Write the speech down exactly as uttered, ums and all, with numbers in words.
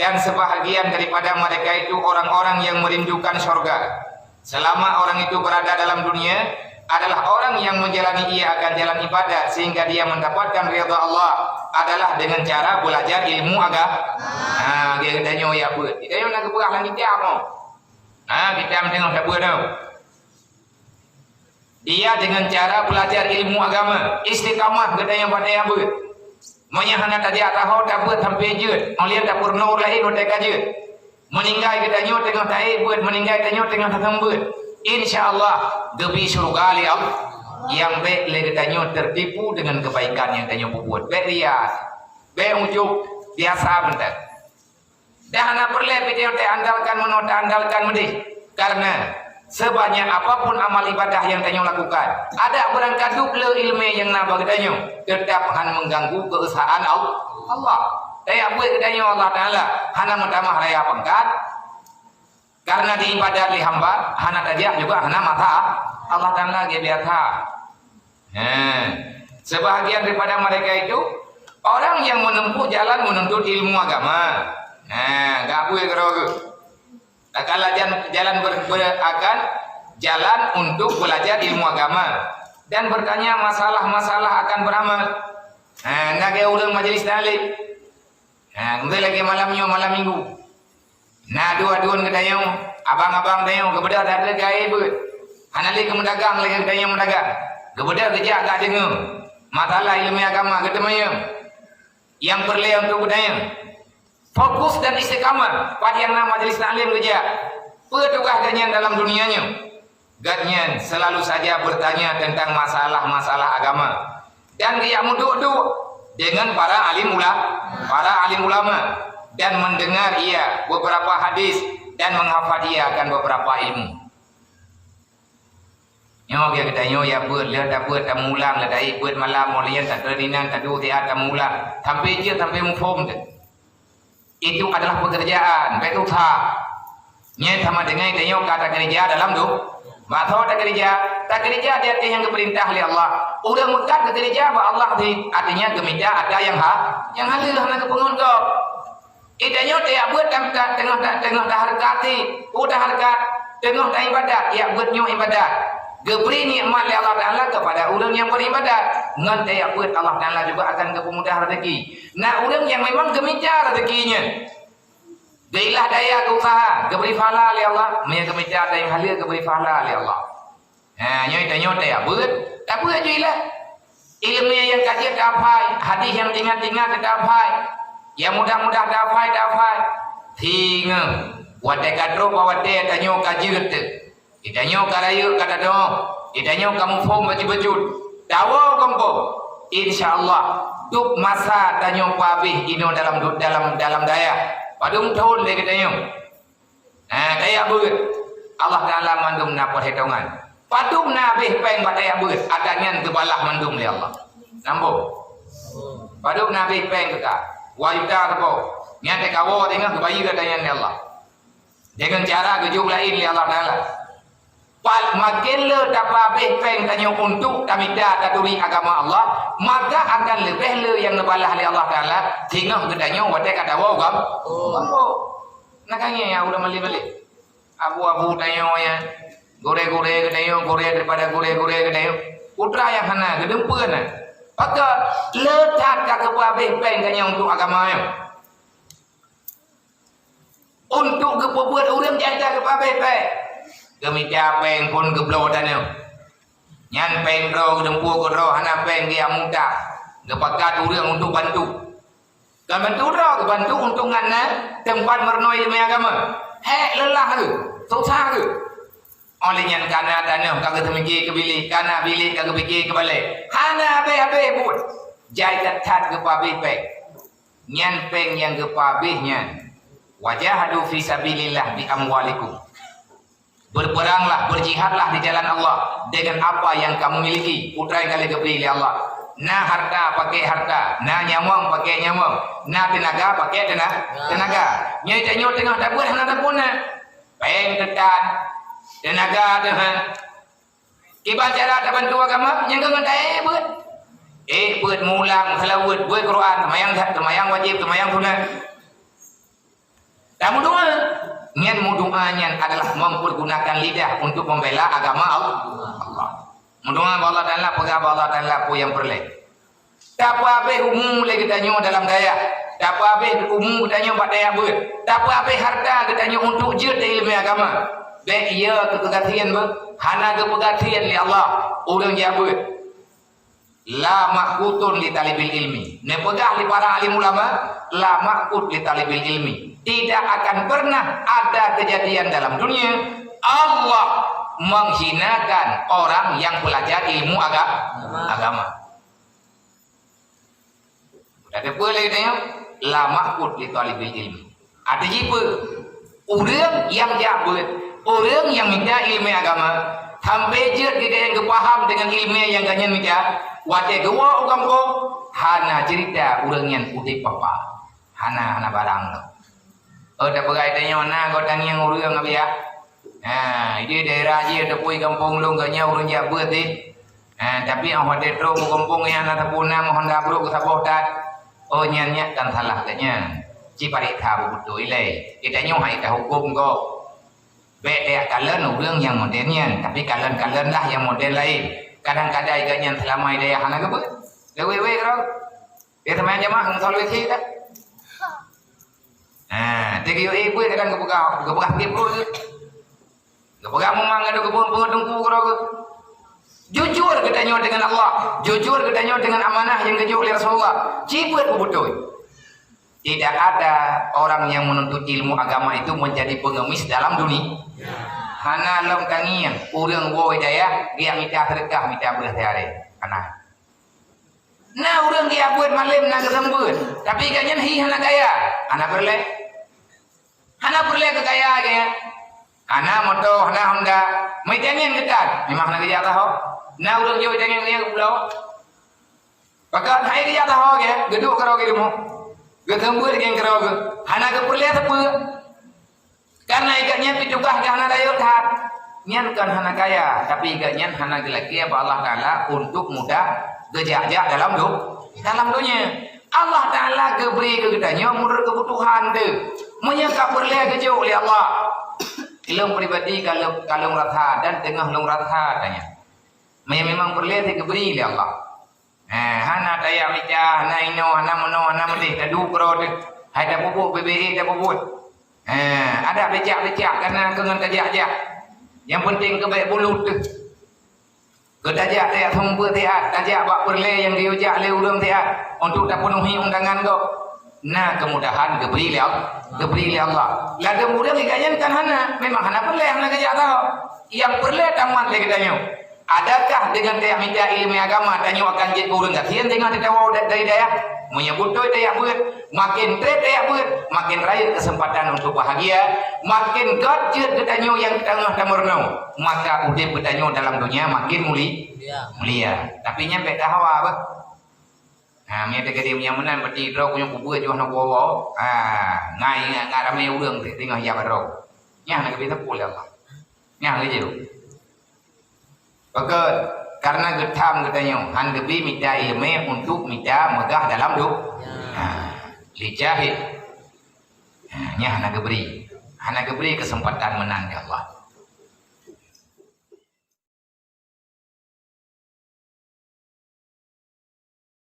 Dan sebahagian daripada mereka itu orang-orang yang merindukan syurga. Selama orang itu berada dalam dunia, adalah orang yang menjalani ia akan jalan ibadat sehingga dia mendapatkan ridha Allah adalah dengan cara belajar ilmu agama. Ha, geutanyoe ya buet. Geutanyoe na geupeugah lam kitab. Ha, kitab tengok tak buet tau. Dia dengan cara belajar ilmu agama, istiqamah geutanyoe bak tajak beuet. Meunyoe hana tajak taho tabeuet sampai jeuet, ulèe tapeurunoe laén watèe ka jeuet. Meuninggai geutanyoe teungoh taék beuet, meuninggai tanyoe teungoh taseumeubeuet. Insya Allah geubri syeuruga lé Allah. Nyang bèk lé geutanyoe teutipu deungon keubaikan nyang tanyoe peubuet. Bèk riya, bèk ujub, biasa mantong. Dan hana peureulèe pih tanyoe taandalkan meunoe taandalkan meudéh. Karena sebanyak apapun amal ibadah nyang tanyoe lakukan, adak beurangkat dub le ileumèe nyang na bak geutanyoe, teutap hana meuganggu keuesaan Al-, Allah. Tajak beuet geutanyoe Allah Taala hana meutamah raya pangkat. Karena diibadat lé hamba, hana tajak juga hana masa Allah Taala geubiasa. Nah, sebahagian daripada mereka itu orang yang menempuh jalan menuntut ilmu agama. Nah, gak bui keroge. Takala jan-, jalan ber-, ber-, akan jalan untuk belajar ilmu agama dan bertanya masalah-masalah akan beramal. Nah, ngagai ureuëng majelis taklim. Ha, kemudian lagi malam nyoe, malam minggu. Na dua-dua geutanyoe, abang-abang tanyoe, geubeudôh that lé gaya beuet. Hana lé keumeudagang lé geutanyoe meudagang. Geubeudôh geujak gak deungoe. Masalah ileumèe agama geuteumanyong. Nyang peureulèe untuk geutanyoe. Fokus dan istiqamah, pat nyang na majelis taklim geujak. Peue tugaih geuhnyan dalam dunia nyoe? Gobnyan selalu saja bertanya tentang masalah-masalah agama dan geujak meuduek-duek dengan para alim ula-, para alim ulama dan mendengar ia beberapa hadis dan menghafal ia akan beberapa ilmu. Nyoe geutanyoe ya beuet, lheueh tabeuet tamulang, lheueh taék beuet malam, mulai nyan tateun inan, taduek siat tamulang, sampai jeuet, sampai muphom teuh. Itu adalah pekerjaan, bèk tuha. Nyan sama dengan tanyoe ka takeureuja dalam du-, masa takeureuja, takeureuja di ateueh nyang geupeurintah lé Allah. Ureuëng meukat geukeureuja bak Allah di, artinya geumita atra nyang ha-, nyang halal hana geupeungon gob. Geutanyoe tajak beuet tam-, ta-, teungoh ta-, teungoh tahareukat, udah hareukat, teungoh taibadat, jak beuet nyoe ibadat. Geubri nikmat lé Allah Taala kepada ureuëng nyang beribadat. Ngon tajak beuet Allah Taala juga akan geupeumudah rezeki. Na ureuëng nyang memang geumita rezeki nyan. Geuilah daya geuusaha, geubri pahala lé Allah, meunyo geumita daya haleue geubri pahala lé Allah. Ha, nyoe tanyoe tajak beuet, tabeuet ju ilah. Ileumèe nyang ka jeuet tahafai, hadis nyang ingat-ingat tahafai, nyang mudah-mudah tahafai, tahafai. Singoh, watèe ka trôh bak watèe tanyoe ka jeuet teuh. Geutanyoe ka rayeuk ka tadong, geutanyoe ka muphom bacut-bacut. Tawoe gampông. Insya Allah, dub masa tanyoe peuhabéh inoe dalam du-, dalam, dalam dayah. Padum thôn lé geutanyoe. Nah, tajak beuet. Allah Taala mandum na peuhitongan. Padum na habéh péng bak tajak beuet, adak nyan geubalah mandum lé Allah. Sambông. Padum na habéh péng teuka. Dua juta teuka. Nyan teukawoe teungoh geubayeue adak nyan lé Allah. Deungon cara geujok laén lé Allah Taala. Pat makin le tapeuhabéh péng tanyoe untuk tamita taturi agama Allah, maka akan leubeh le nyang neubalah lé Allah Taala singoh geutanyoe watèe ka tawoe gam-, gampông. Na ka ngieng ya ureuëng malém-malém. Abu-abu tanyoe nyan, gurèe-gurèe geutanyoe, gurèe daripada gurèe-gurèe geutanyoe. Putra nyang hana, geudeumpeu na. Pakon le that ka geupeuhabéh péng tanyoe untuk agama nyoe. Untuk geupeubuet ureuëng nyang ka geupeuhabéh péng. Geumita péng phôn geubloe tanyoe. Nyan péng droe, geudeumpeu keu droe, hana péng geujak mudah. Geupakat ureuëng untuk bantu. Geubantu droe, geubantu untuk ngon na teumpat meurunoe ileumèe agama. Hék leulah geuh, susah geuh. Óh lheueh nyan kana tanoh ka geuseumiké keu bilék, kana bilék ka geupike keu balèe. Hana habéh-habéh buet. Jai that-that geupeuhabéh péng. Nyan péng nyang geupeuhabéh nyan. Wajahadu fi sabilillah bi amwalikum. Berperanglah, berjihadlah di jalan Allah dengan apa yang kamu miliki. Putra nyang ka lheueh geubri lé Allah. Na harta, pakai harta. Na nyawöng, pakai nyawöng. Na teunaga, pakai teuna-, teunaga. Nyoe tanyoe teungoh tabeuet hana tapuna. Péng teuh tan, teunaga teuh han. Kiban cara tabantu agama, nyang keu ngon taék beuet. Ék beuet, mulang, seulaweuet, beuet Quran, seumayang, seumayang wajéb, seumayang sunat. Nyan meudoa nyan adalah mempergunakan lidah untuk membela agama Allah. Meudoa bak Allah Taala, peugah bak Allah Taala peue nyang peureulée. Tapeuabéh umu lé geutanyoe dalam dayah, tapeuabéh umu geutanyoe bak dayah beuet, tapeuabéh harta geutanyoe untuk jeuet ilmu agama. Bék iya keu keugasien beuh, hana geupeugah lé Allah ureuëng jak beuet. La maqutun li talibil ilmi. Neupeugah lé para alim ulama, la maqut li talibil ilmi. Tidak akan pernah ada kejadian dalam dunia Allah menghinakan orang yang belajar ilmu aga-, agama. Dah teupeue lé nyoe, la maqut li talibil ilmi. Arti jih peue? Ureuëng nyang jak beuet, ureuëng nyang mita ileumèe agama, sampai jeuet geutanyoe geupaham deungon ileumèe nyang geuhnyan mita, watèe geuwoe u gampông, hana ceurita ureuëng nyan udép papa. Hana, hana barang lom. Oh, tapeugai tanyoe na geutangieng ureuëng abiah. Ha, di daerah jih teupui gampông lôn geuhnyan ureuëng jak beuet deh. Ha, tapi 'oh watèe trok u gampông nyan na teupeu na meuhonda brok geusaboh that. Oh, nyan nyak kan salah geuhnyan. Ci pareksa beutôi lé. Geutanyoe hai tahukôm gob. Bék tajak kalon ureuëng nyang model nyan, tapi kalon-kalon lah nyang model laén. Kadang-kadang geuhnyan seulama di dayah hana geubeuet. Leweh-weh keudroe. Dia teumanyong jamaah ngon salué cit dah. Ha, teugiyu ibu kadang geupeugah, geupeugah sakét pruet geuh. Geupeugah mumang geuh, geupeugah teungku keudroe geuh. Jujur geutanyoe deungon Allah, jujur geutanyoe deungon amanah nyang geujok lé Rasulullah. Ci beuet beubeutôi. Tidak ada orang yang menuntut ilmu agama itu menjadi pengemis dalam dunia. Hana lom tangieng ureuëng woe dayah geujak mita seudeukah, mita beureuh siharé. Hana. Na ureuëng geujak beuet malém na geuseumeubeuet, tapi geuhnyan hi hana kaya, hana peureulée. Hana peureulée keu kaya geuhnyan. Hana moto, hana honda, meuitangieng geutan, memang hana geujak taho. Na ureuëng jok itangieng geuhnyan keu pulo. Pakon hai geujak taho geuhnyan, geuduek keudroe geuh di rumoh. Geuseumeubeuet geuhnyan keudroe geuh, hana geupeureulée sapeue. Karena geuhnyan pih tugaih geuh hana rayeuk that. Nyan kon hana kaya, tapi geuhnyan hana geulakée bak Allah Taala untuk mudah geujak-jak dalam du-, dalam donya. Allah Taala geubri keu geutanyoe meunurot keubutuhan teuh. Meunyoe ka peureulée geujok lé Allah. Lôn pribadi ka lôn, ka lôn rasa dan teungoh lôn rasa tanyoe. Meunyoe memang peureulée teuh geubri lé Allah. Ha, hana tajak mita, hana inoe, hana meunoe, hana meudeh, taduek keudroe teuh. Hai tapubuet, B B E tapubuet. Ha, adak becak-becak kana keu ngon tajak-jak. Nyang penting keu bék bulut teuh. Keu tajak, tajak seumeubeuet siat, tajak bak peureulée nyang geuyue jak lé ureuëng siat untuk tapeunuhi undangan gob. Na keumudahan geubri lé Allah, geubri lé Allah. Ladôm ureuëng geuhnyan kan hana, memang hana peureulée, hana geujak taho. Nyang peureulée tamat lé geutanyoe. Adakah deungon tajak mita ileumèe agama tanyoe akan jeuet keu ureuëng gasien deungon tatawoe da-, dari dayah? Meunyoe beutôi tajak beuet, maken trép tajak beuet, maken rayeuk keuseumpatan untuk bahagia, maken göt jeuet geutanyoe nyang teungoh tameurunoe, maka udép geutanyoe dalam donya maken muli-, mulia. Tapi nyan bék tahawa beuh. Ha, meunyoe teukeudi nyang meunan, berarti droe kunyueng kubeuet yoh na woe-woe. Ha, ngai, ngai, ngai ramé ureuëng teungoh jak droe. Nyan na geubri sapeue lé Allah. Nyan lé jeuet. Pakon, karena geutham geutanyoe han geubri mita ileumèe untuk mita meugah dalam du-, ha, lijahid. Ha, nyan hana geubri. Hana geubri keuseumpatan meunan lé Allah.